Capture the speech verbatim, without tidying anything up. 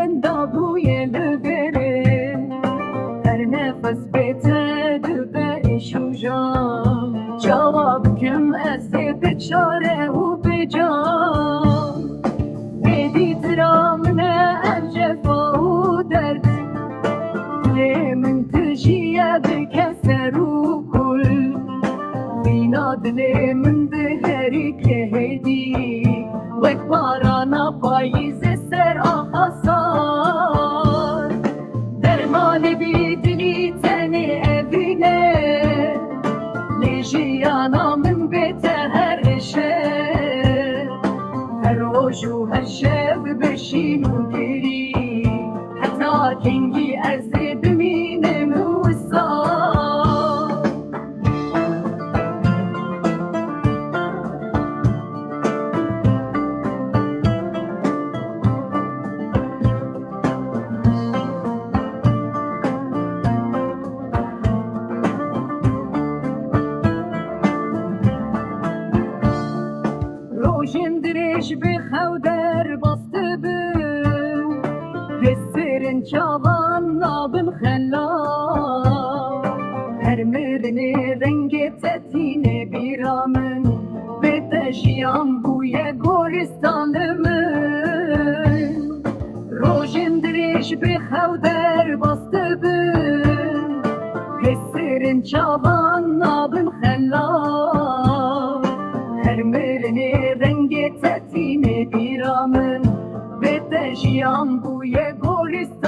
Dabûye li berê, her nefes bê te dibe şûjan. Çawa bikim ez ê biçare û bican? Êdî tira min e ev cefa û derd. Lê min dijiye bike ser û kul. Vîna dilê min diherike hêdî, wek barana payîzê ser axa sar. Dermanê vî dilî tenê evîne, lê jiyana min bê te her rêşe. Her roj û her şev beşîn û girî, heta kengî ez ê bimînim wisa. Rojên dirêj bi xew derbas dibin, bi sêrin çavan nabin xela. Her mirinê rengê te tîne bîra min, bê te jiyan bûye goristan li min. Rojên dirêj bi xew derbas dibin, hêsêrin çavan nabin xela. Her mirinê rengê te tîne bîra min, bê te jiyan bûye goristan.